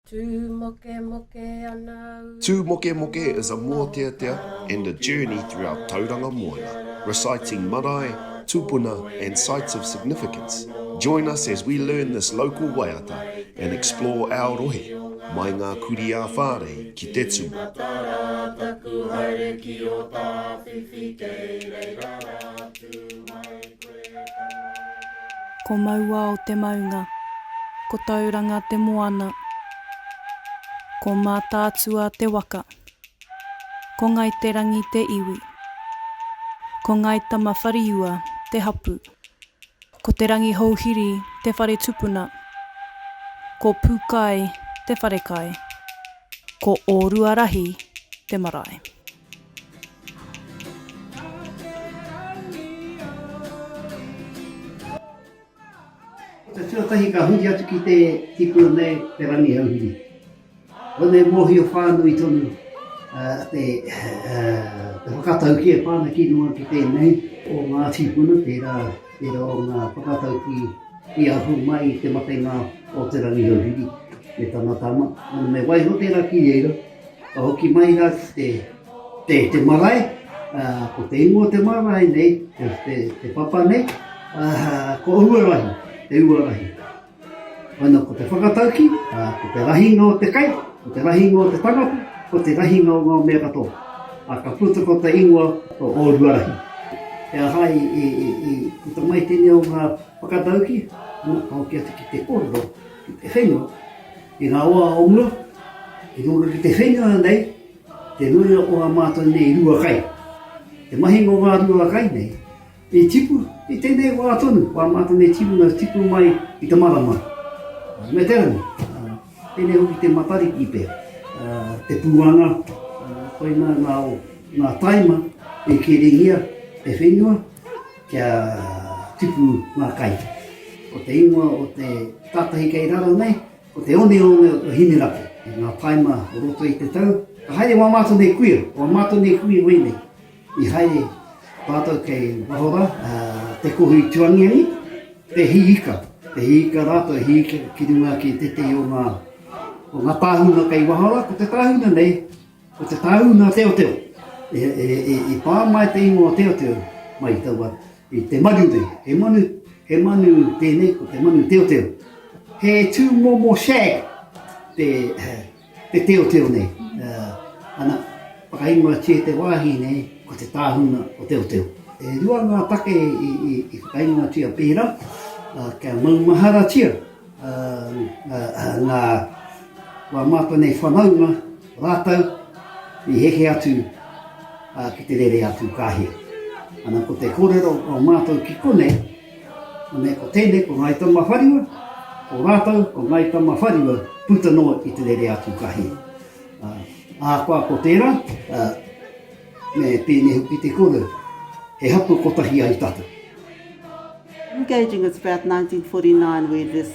Tū Mokemoke is a mōteatea and a journey throughout Tauranga Moana, reciting marae, tupuna and sites of significance. Join us as we learn this local waiata and explore our rohe, mai ngā kurī ā-whārei ki te tumu. Ko Mauao te maunga. Ko Tauranga te moana. Ko Mātaatua te waka. Ko Ngai Te Rangi te iwi. Ko Ngai Tamawhariua te hapu. Ko Te Rangihouhiri te whare tupuna. Ko Pūkai te wharekai. Ko Ōruarahi te marae. Ko te tuatahi ka huri atu ki te tipuna nei, Te Rangihouhiri. Konei mōhio whānui tonu te whakataukī e pā ana ki runga ki tēnei o ngā tīpuna, tērā, tērā o ngā whakataukī i ahu mai i te matenga o Te Rangihouhiri me tana tama. Me waiho tērā ki reira, Ka hoki mai rā ki te, te, te marae, ā, ko te ingoa o te marae nei, te, te, te papa nei, ā, ko Uarahi, te Uarahi. Ana, ko te whakatauki, ā, ko te rahinga o te kai, ko te rahinga o te tangata, ko te rahinga o ngā mea katoa. Ā, ka puta ko te ingoa o Ōruarahi. He aha i, i, i, i puta mai tēnei o ngā whakatauki? Ana, ka hoki atu ki te kōrero, ki te whenua, I ngā wā o mua, i runga ki te whenua nei, te nui o ā mātou nei rua kai. Te mahinga o ngā rua kai nei, i tipu i tēnei wā tonu, wā mātou nei tipuna tipu mai i te marama, me te rangi. Tēnei hoki te Matariki pea, te pūanga, koinā ngā, ngā taima i keringia te whenua kia tipu ngā kai. Ko te ingoa o te tātahi kei raro nei, ko te oneone o Hinerake. I ngā taima o roto i te tau, ka haere wā mātou nei kuia, wā mātou nei kuia wēnei. I haere tātou kei waho rā, te kohi tuangiangi, te hīika, te hīika rātou, hīika ki runga ki tētehi o ngā, o ngā tāhuna kei waho rā. Ko te tāhuna nei, ko te tāhuna teoteo. E, e, e, i pā mai te ingoa teoteo mai i taua, I te manu nei, he manu, he manu tēnei, ko te manu teoteo. He tūmomo shag te, te teoteo nei. Uh, ana, whakaingoatia te wāhi nei, ko te tāhuna o teoteo. E rua ngā take i, i, i whakaingoatia pērā, uh, kia maumaharatia uh, uh, ngā wā mātou nei whanaunga, rātou i heke atu ki te rere atu ka hia. Ana ko te kōrero o mātou ki konei, konei ko tēnei, ko Ngāi Tamawhariua, ko rātou, ko Ngāi Tamawhariua, puta noa i te rere atu ka hia. Ahakoa ko tērā, me pēnei hoki te kōrero, he hapu kotahi ai tātou. Engaging is about 1949 where this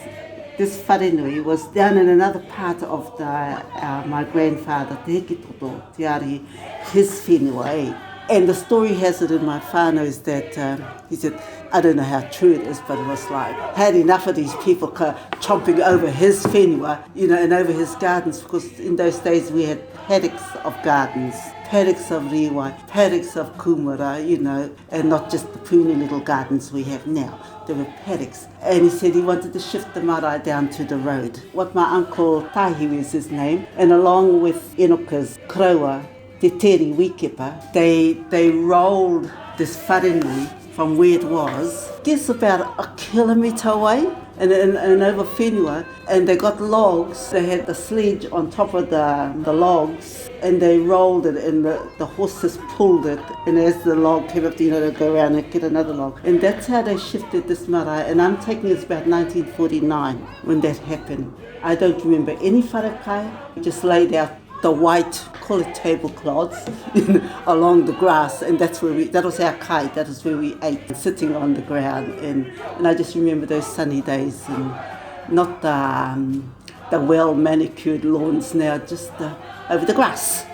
this wharenui was down in another part of the uh, my grandfather Te Hekitoto Te Arihi his whenua eh? And the story has it in my whānau is that um, he said I don't know how true it is but it was like had enough of these people chomping over his whenua you know and over his gardens because in those days we had paddocks of gardens paddocks of riwai paddocks of kumara you know and not just the puny little gardens we have now. There were paddocks. And he said he wanted to shift the marae down to the road. What my uncle Tahiwi is his name, and along with Enoka's koroua, Te Teri Wikepa, they, they rolled this wharenui from where it was, guess about a kilometre away, and, and, and over whenua, and they got logs. They had the sledge on top of the, the logs, and they rolled it, and the, the horses pulled it, and as the log came up, you know, they'd go around and get another log. And that's how they shifted this marae, and I'm taking it's about 1949 when that happened. I don't remember any wharekai, just laid out the white, call it tablecloths, along the grass, and that's where we, that was our kai, that was where we ate, sitting on the ground, and, and I just remember those sunny days, and not the, um, the well manicured lawns now, just the, over the grass.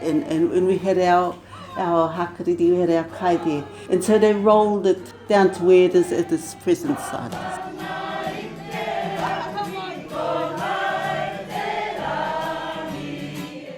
And, and, and we had our, our hakariri, we had our kai there. And so they rolled it down to where it is at this present site.